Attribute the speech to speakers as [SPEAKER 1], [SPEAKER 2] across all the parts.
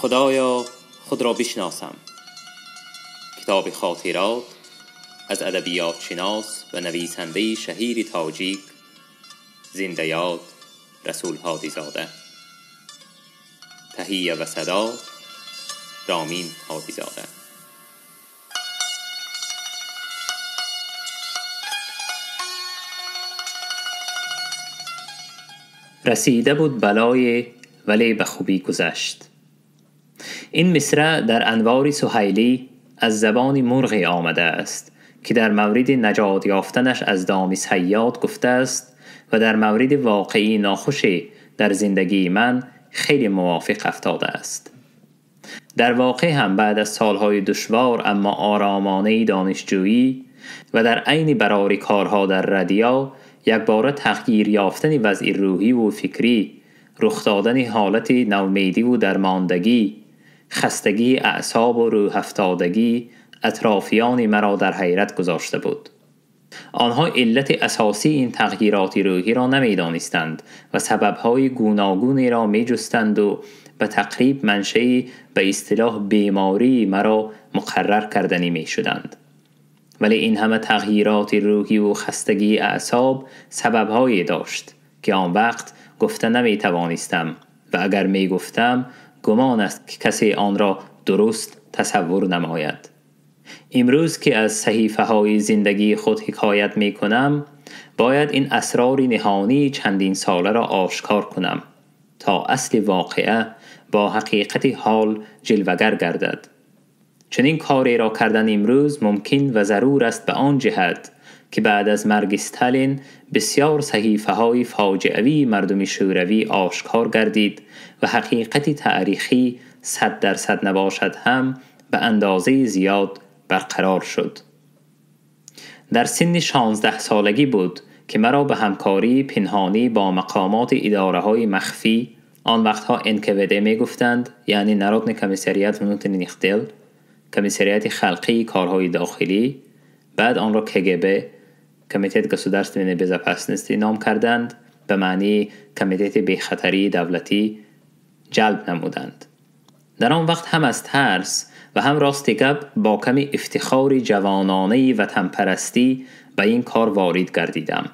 [SPEAKER 1] خدایا خود را بشناسم. کتاب خاطرات از ادبیات شناس و نویسنده شهیر تاجیک زنده یاد رسول هادیزاده. تهیه و صدا رامین هادیزاده. رسیده بود بلای ولی به خوبی گذشت. این مصرع در انوار سهیلی از زبان مرغی آمده است که در مورد نجات یافتنش از دام صیاد گفته است و در مورد واقعی ناخوشی در زندگی من خیلی موافق افتاده است. در واقع هم بعد از سالهای دشوار اما آرامانه دانشجویی و در عین براری کارها در ردیا، یک باره تغییر یافتن وضع روحی و فکری، رخ دادن حالت نومیدی و درماندگی، خستگی اعصاب و روح افتادگی اطرافیان مرا در حیرت گذاشته بود. آنها علت اساسی این تغییرات روحی را نمی‌دانستند و سبب‌های گوناگونی را می‌جستند و به تقریب منشأ به اصطلاح بیماری مرا مقرر کردنی می‌شدند. ولی این همه تغییرات روحی و خستگی اعصاب سبب‌هایی داشت که آن وقت گفته نمی‌توانستم و اگر می‌گفتم گمان است که کسی آن را درست تصور نماید. امروز که از صحیفه‌های زندگی خود حکایت می‌کنم، باید این اسرار نهانی چندین ساله را آشکار کنم تا اصل واقعه با حقیقت حال جلوه‌گر گردد. چنین کاری را کردن امروز ممکن و ضرور است به آن جهت که بعد از مرگ استالین بسیار صحیفه‌های فاجعوی مردم شوروی آشکار گردید و حقیقت تاریخی 100% نباشد هم به اندازه زیاد برقرار شد. در سن 16 سالگی بود که مرا به همکاری پنهانی با مقامات اداره های مخفی، آن وقتها NKVD می گفتند، یعنی Народный комиссариат внутренних дел، کمیساریت خلقی کارهای داخلی، بعد آن را KGB، Комитет государственной безопасности نام کردند، به معنی کمیته بیخطری دولتی جلب نمودند. در آن وقت هم از ترس و هم راست گپ با کمی افتخار جوانانه و وطن‌پرستی به این کار وارد گردیدم.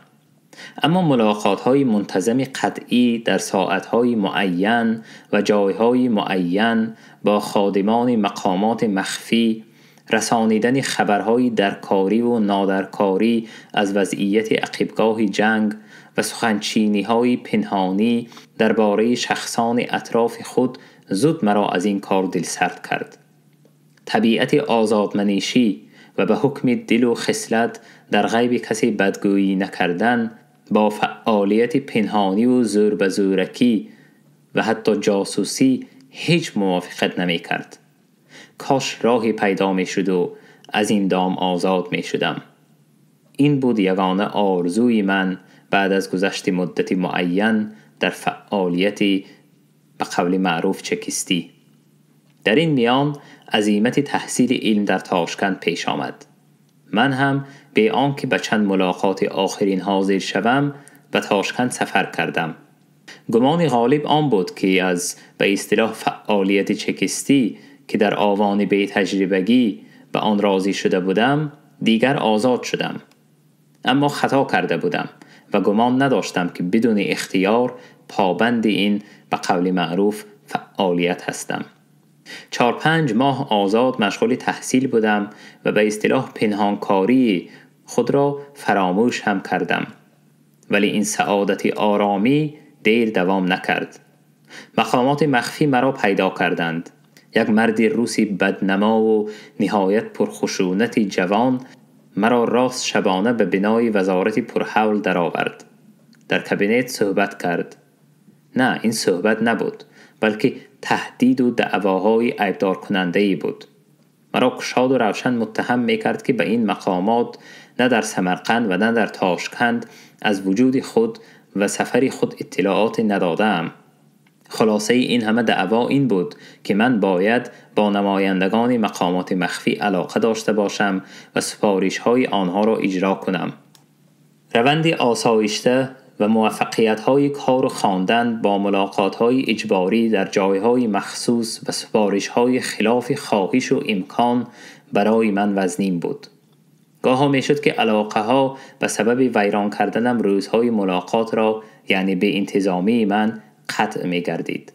[SPEAKER 1] اما ملاقات‌های منتظم قطعی در ساعت‌های معین و جای‌های معین با خادمان مقامات مخفی، رسانیدن خبرهای درکاری و نادرکاری از وضعیت عقبگاه جنگ و سخنچینی‌های پنهانی درباره شخصان اطراف خود زود مرا از این کار دلسرد کرد. طبیعت آزادمنیشی و به حکم دل و خصلت در غیب کسی بدگویی نکردن با فعالیت پنهانی و زور به زورکی و حتی جاسوسی هیچ موافقت نمی کرد. کاش راهی پیدا می شد و از این دام آزاد می شدم. این بود یگانه آرزوی من بعد از گذشت مدت معین در فعالیتی به قول معروف چکیستی. در این میان عزیمت تحصیل علم در تاشکند پیش آمد. من هم به آنکه به چند ملاقات آخرین حاضر شوم به تاشکند سفر کردم. گمان غالب آن بود که از به اصطلاح فعالیت چکیستی که در آوان بی تجربگی به آن راضی شده بودم دیگر آزاد شدم. اما خطا کرده بودم و گمان نداشتم که بدون اختیار پابند این به قول معروف فعالیت هستم. 4-5 ماه آزاد مشغول تحصیل بودم و به اصطلاح پنهانکاری خود را فراموش هم کردم. ولی این سعادت آرامی دیر دوام نکرد. مقامات مخفی مرا پیدا کردند. یک مرد روسی بدنما و نهایت پرخشونت جوان مرا راست شبانه به بنای وزارت پرحول درآورد. در کابینت صحبت کرد. نه، این صحبت نبود، بلکه تهدید و دعواهای عیبدار کننده‌ای بود. مرا کشاد و روشن متهم می‌کرد که به این مقامات نه در سمرقند و نه در تاشکند از وجود خود و سفر خود اطلاعات ندادم. خلاصه این همه دعوا این بود که من باید با نمایندگان مقامات مخفی علاقه داشته باشم و سفارش‌های آنها را اجرا کنم. روند آسایشته و موفقیت های کار و خواندن با ملاقات های اجباری در جایهای مخصوص و سفارش های خلاف خواهش و امکان برای من وزنین بود. گاها می شد که علاقه ها به سبب ویران کردنم روزهای ملاقات را، یعنی به انتظامی من، قطع می گردید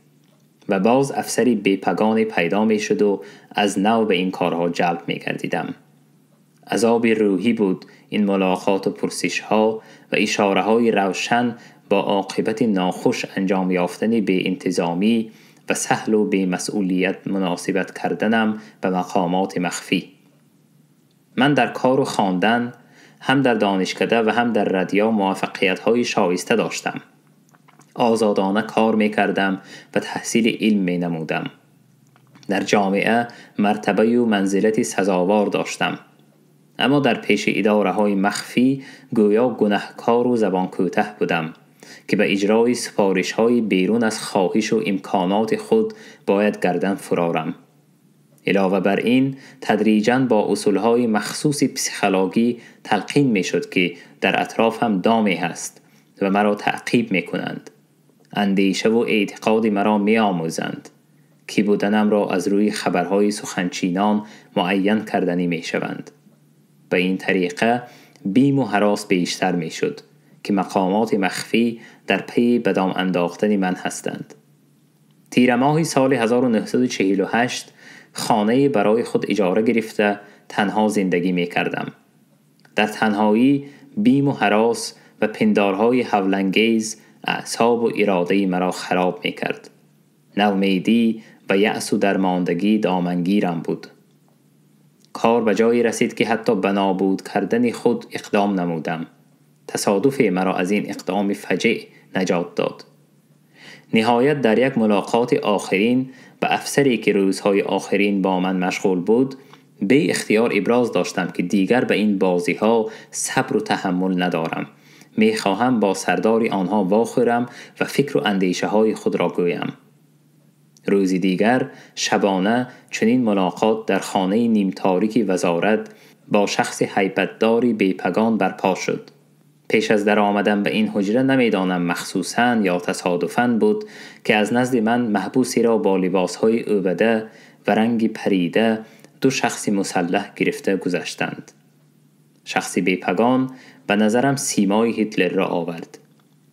[SPEAKER 1] و باز افسری بیپگان پیدا می شد و از نو به این کارها جلب می گردیدم. عذاب روحی بود این ملاقات و پرسش ها و اشاره های روشن با عاقبت ناخوش انجام یافتن بی انتظامی و سهل و بی مسئولیت مناسبت کردنم به مقامات مخفی. من در کار و خواندن هم در دانشکده و هم در ردیا موفقیت های شایسته داشتم. آزادانه کار می کردم و تحصیل علم می نمودم. در جامعه مرتبه و منزلت سزاوار داشتم. اما در پیش اداره های مخفی گویا گناهکار و زبان کوته بودم که به اجرای سفارش های بیرون از خواهش و امکانات خود باید گردن فرارم. علاوه بر این تدریجاً با اصولهای مخصوص پسیخولوژی تلقین می شد که در اطراف هم دامی هست و مرا تعقیب می کنند. اندیشه و اعتقاد مرا می آموزند. کی بودنم را از روی خبرهای سخنچینان معین کردنی می شوند. به این طریقه بیم و هراس بیشتر می شد که مقامات مخفی در پی بدام انداختن من هستند. تیر ماه سال 1948 خانه برای خود اجاره گرفته تنها زندگی می کردم. در تنهایی بیم و هراس و پندارهای هولانگیز اعصاب و اراده مرا خراب می کرد. نومیدی و یأس و درماندگی دامنگیرم بود. کار به جایی رسید که حتی به نابود کردن خود اقدام نمودم. تصادف مرا از این اقدام فجیع نجات داد. نهایت در یک ملاقات آخرین به افسری که روزهای آخرین با من مشغول بود به اختیار ابراز داشتم که دیگر به این بازی ها صبر و تحمل ندارم. می خواهم با سردار آنها واخورم و فکر و اندیشه های خود را گویم. روزی دیگر شبانه چنین ملاقات در خانه نیم تاریک وزارت با شخص هیبتداری بیپگان برپا شد. پیش از در آمدن به این حجره نمیدانم مخصوصاً یا تصادفاً بود که از نزد من محبوسی را با لباسهای اوبده و رنگ پریده دو شخص مسلح گرفته گذشتند. شخصی بیپگان به نظرم سیمای هیتلر را آورد.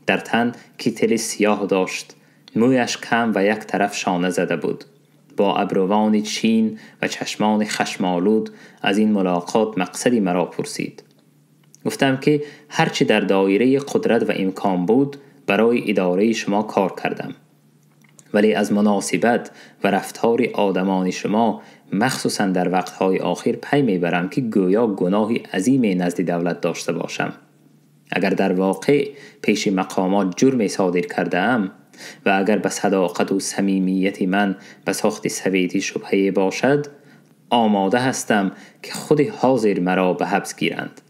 [SPEAKER 1] در تن کیتل سیاه داشت، مویش کم و یک طرف شانه زده بود. با ابروان چین و چشمان خشمالود از این ملاقات مقصدی مرا پرسید. گفتم که هرچی در دایره قدرت و امکان بود برای اداره شما کار کردم، ولی از مناسبت و رفتار آدمان شما مخصوصا در وقتهای آخر پی میبرم که گویا گناهی عظیم نزد دولت داشته باشم. اگر در واقع پیش مقامات جرم صادر کرده ام و اگر به صداقت و صمیمیت من به ساخت سویتی شبهه باشد، آماده هستم که خود حاضر مرا به حبس گیرند.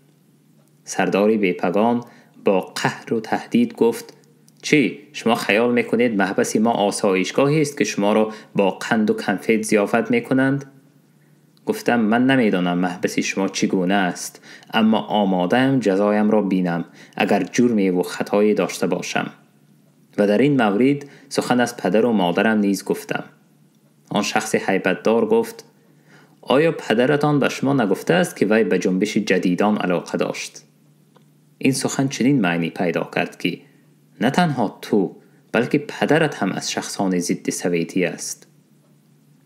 [SPEAKER 1] سردار بیپگان با قهر و تهدید گفت: چی؟ شما خیال میکنید محبس ما آسایشگاهی است که شما را با قند و کنفت ضیافت میکنند؟ گفتم من نمیدانم محبس شما چگونه است، اما آماده‌ام جزایم را بینم اگر جرمی و خطایی داشته باشم. و در این مورد سخن از پدر و مادرم نیز گفتم. آن شخص هیبتدار گفت: آیا پدرتان به شما نگفته است که وی به جنبش جدیدان علاقه داشت؟ این سخن چنین معنی پیدا کرد که نه تنها تو بلکه پدرت هم از شخصان ضد سویتی است.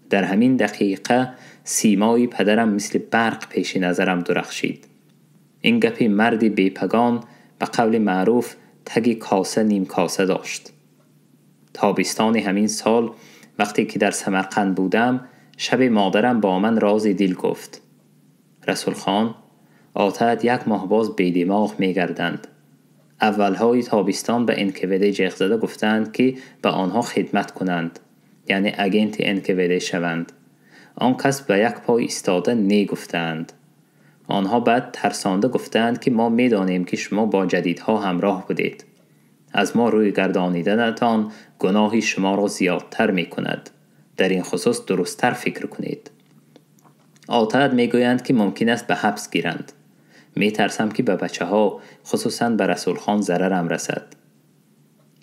[SPEAKER 1] در همین دقیقه سیمای پدرم مثل برق پیش نظرم درخشید. این گپ مرد بیپگان به قول معروف تگ کاسه نیم کاسه داشت. تابستان همین سال وقتی که در سمرقند بودم، شب مادرم با من راز دل گفت: رسول خان، آتد یک ماه باز بیدماغ می گردند. اولهای تابستان به انکوده جیغ زده گفتند که به آنها خدمت کنند، یعنی اگنت انکوده شوند. آن کس به یک پای ایستاده نی گفتند. آنها بعد ترسانده گفتند که ما می دانیم که شما با جدیدها همراه بودید. از ما روی گردانیدنتان گناهی شما را زیادتر می کند. در این خصوص درستتر فکر کنید. آتد می گویند که ممکن است به حبس گیرند. می ترسم که به بچه ها خصوصا به رسول خان ضررم رسد.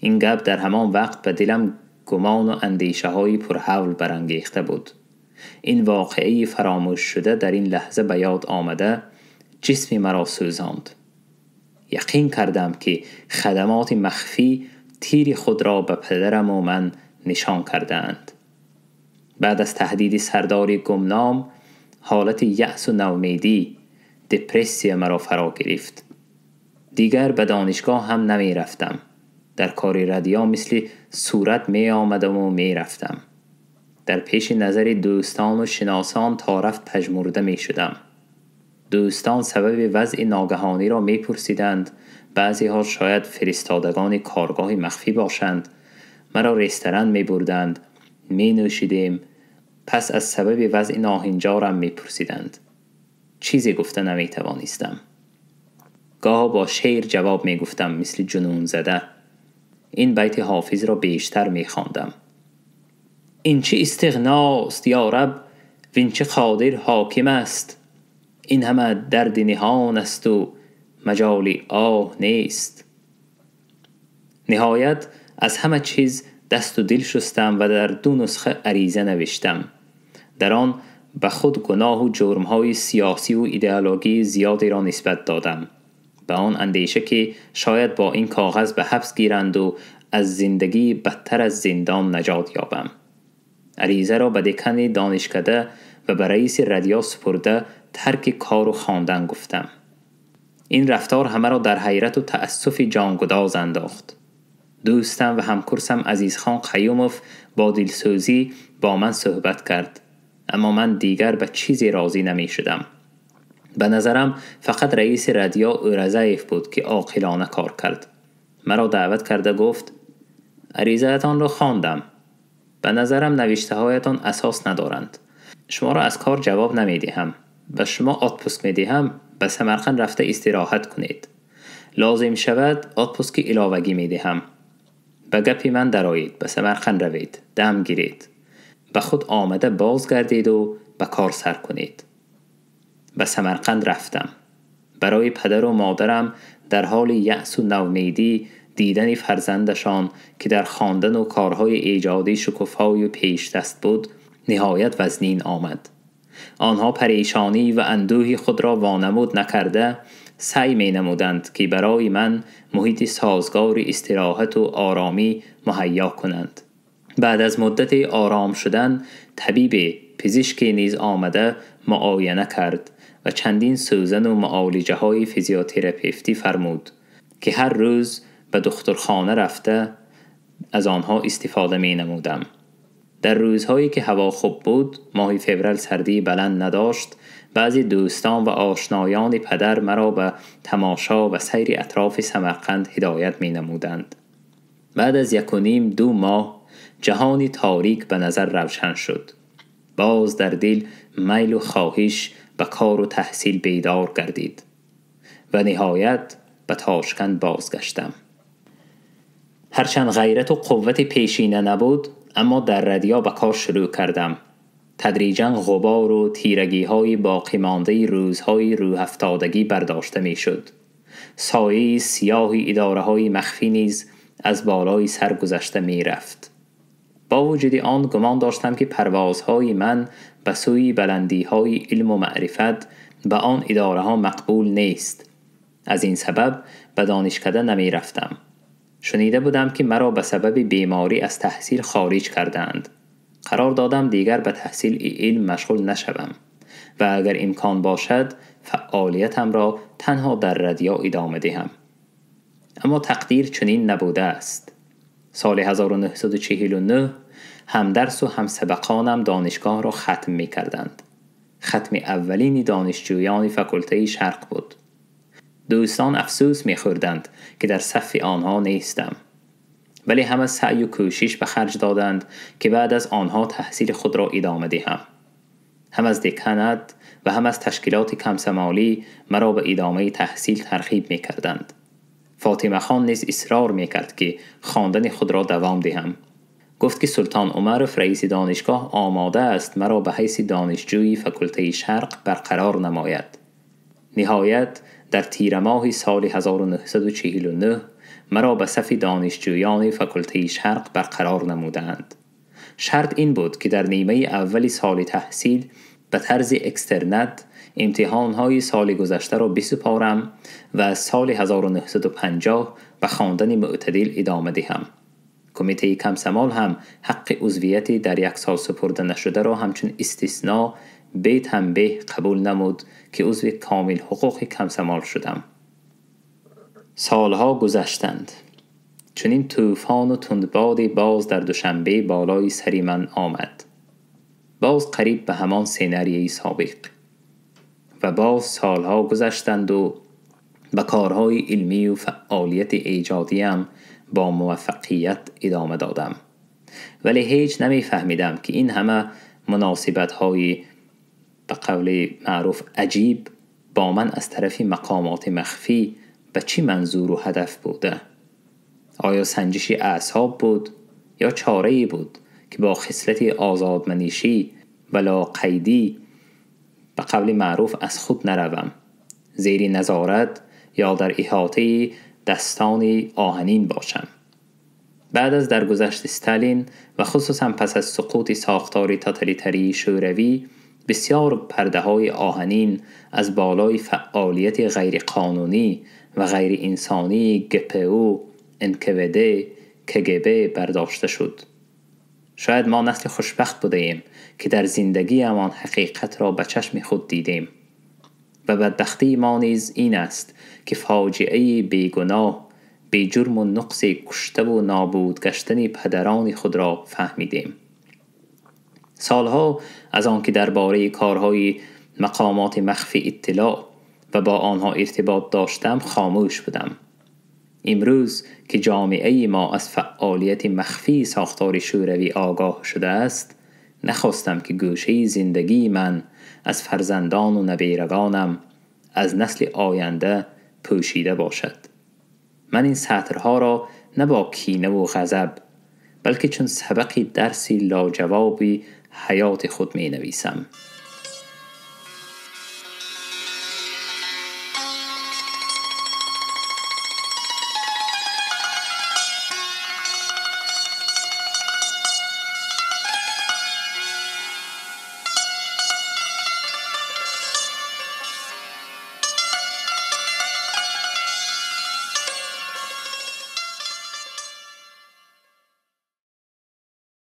[SPEAKER 1] این گپ در همان وقت به دلم گمان و اندیشه های پرهول برانگیخته بود. این واقعه فراموش شده در این لحظه به یاد آمده جسم مرا سوزاند. یقین کردم که خدمات مخفی تیر خود را به پدرم و من نشان کردند. بعد از تهدید سردار گمنام حالت یأس و نومیدی، دپرسیا مرا فرا گرفت. دیگر به دانشگاه هم نمی رفتم. در کار ردیا مثل صورت می آمدم و می رفتم. در پیش نظر دوستان و شناسان تا رفت پژمرده می شدم. دوستان سبب وضع ناگهانی را می پرسیدند. بعضی ها شاید فرستادگان کارگاه مخفی باشند. مرا رستوران می بردند، می نوشیدیم. پس از سبب وضع ناهنجارم می پرسیدند. چیزی گفته نمی توانستم. گاه با شعر جواب می گفتم مثل جنون زده. این بیت حافظ را بیشتر می خواندم. این چه استغناست یا رب، وین چه قادر حاکم است. این همه درد نهان است و مجال آه نیست. نهایت از همه چیز دست و دل شستم و در 2 نسخه عریضه نوشتم. در آن به خود گناه و جرم‌های سیاسی و ایدئولوژی زیادی را نسبت دادم. به آن اندیشه که شاید با این کاغذ به حبس گیرند و از زندگی بدتر از زندان نجات یابم. عریضه را به دکان دانشکده و به رئیس ردیا سپرده ترک کار و خواندن گفتم. این رفتار همه را در حیرت و تأسف جانگداز انداخت. دوستم و همکورسم عزیزخان قیوموف با دلسوزی با من صحبت کرد، اما من دیگر به چیزی راضی نمی شدم. به نظرم فقط رئیس ردیا اورزایف بود که عاقلانه کار کرد. مرا دعوت کرده گفت: عریضه‌تان را خواندم. به نظرم نوشته هایتان اساس ندارند. شما را از کار جواب نمی دهم. به شما آتپوسک می دهم. به سمرقند رفته استراحت کنید. لازم شود آتپوسک علاوگی می دهم. به گپی من درآیید، به سمرقند روید، دم گیرید، به خود آمده بازگردید و به کار سر کنید. به سمرقند رفتم. برای پدر و مادرم در حال یأس و نومیدی دیدن فرزندشان که در خواندن و کارهای ایجادی شکوفای و پیش دست بود نهایت وزنین آمد. آنها پریشانی و اندوهی خود را وانمود نکرده سعی می نمودند که برای من محیط سازگار استراحت و آرامی مهیا کنند. بعد از مدت آرام شدن طبیب پزشک نیز آمده معاینه کرد و چندین سوزن و معالجه های فیزیوتراپیوتی فرمود که هر روز به دخترخانه رفته از آنها استفاده می نمودم. در روزهایی که هوا خوب بود، ماه فوریه سردی بلند نداشت، بعضی دوستان و آشنایان پدر مرا به تماشا و سیر اطراف سمرقند هدایت می نمودند. بعد از 1.5-2 ماه جهانی تاریک به نظر روشن شد. باز در دل میل و خواهش به کار و تحصیل بیدار گردید و نهایت به تاشکند بازگشتم. هرچند غیرت و قوت پیشینه نبود، اما در ردیا به کار شروع کردم. تدریجاً غبار و تیرگی‌های باقی مانده روزهای روح افتادگی برداشته می‌شد. سایه سیاه اداره‌های مخفی نیز از بالای سر گذشته می‌رفت. با وجود آن گمان داشتم که پروازهای من به سوی بلندی‌های علم و معرفت به آن اداره‌ها مقبول نیست. از این سبب به دانشکده نمی‌رفتم. شنیده بودم که مرا به سبب بیماری از تحصیل خارج کردند. قرار دادم دیگر به تحصیل علم مشغول نشوم و اگر امکان باشد فعالیتم را تنها در ردیا ادامه دهم. اما تقدیر چنین نبوده است. سال 1949 هم درس و هم سبقانم دانشگاه را ختم می کردند. ختم اولین دانشجویان فاکولته شرق بود. دوستان افسوس می خوردند که در صف آنها نیستم. ولی همه سعی و کوشش به خرج دادند که بعد از آنها تحصیل خود را ادامه دهم. هم از دکانت و هم از تشکیلات کمسمالی مرا به ادامه تحصیل ترغیب می کردند. فاطمه خان نیز اصرار می کرد که خواندن خود را دوام دهم. گفت که سلطان عمروف رئیس دانشگاه آماده است مرا به حیث دانشجوی فاکولته شرق برقرار نماید. نهایت در تیر ماه سال 1949 مرا به صف دانشجویان فاکولته شرق برقرار نمودند. شرط این بود که در نیمه اول سال تحصیل به طرز اکسترنت امتحان‌های سال گذشته را بسپارم و از سال 1950 به خواندن معتدل ادامه دهم. کمیته کمسمال هم حق عضویت در یک سال سپرده نشده را همچون استثناء به تنبیه قبول نمود که عضو کامل حقوق کمسمال شدم. سالها گذشتند. چنین طوفان و تندبادی باز در دوشنبه بالای سری من آمد. باز قریب به همان سناریوی سابق. و باز سالها گذشتند و به کارهای علمی و فعالیت ایجادیم با موفقیت ادامه دادم. ولی هیچ نمی فهمیدم که این همه مناسبت های به قول معروف عجیب با من از طرف مقامات مخفی به چی منظور و هدف بوده؟ آیا سنجش اعصاب بود یا چاره‌ای بود که با خصلت آزادمنیشی و لاقیدی به قول معروف از خود نروم، زیر نظارت یا در احاطه دستان آهنین باشم؟ بعد از درگذشت استالین و خصوصا پس از سقوط ساختار توتالیتری شوروی، بسیار پرده‌های آهنین از بالای فعالیت غیر قانونی و غیر انسانی گپو، NKVD، KGB برداشته شد. شاید ما نسل خوشبخت بودیم که در زندگی همان حقیقت را به چشم خود دیدیم و بدبختی ما نیز این است که فاجعه بیگناه، بی جرم و نقص کشته و نابود گشتن پدران خود را فهمیدیم. سالها از آن که درباره کارهای مقامات مخفی اطلاع و با آنها ارتباط داشتم خاموش بودم. امروز که جامعه ما از فعالیت مخفی ساختار شوروی آگاه شده است، نخواستم که گوشه زندگی من از فرزندان و نبیرگانم، از نسل آینده پوشیده باشد. من این سطرها را نه با کینه و غضب، بلکه چون سبقی درسی لاجوابی حیات خود می نویسم.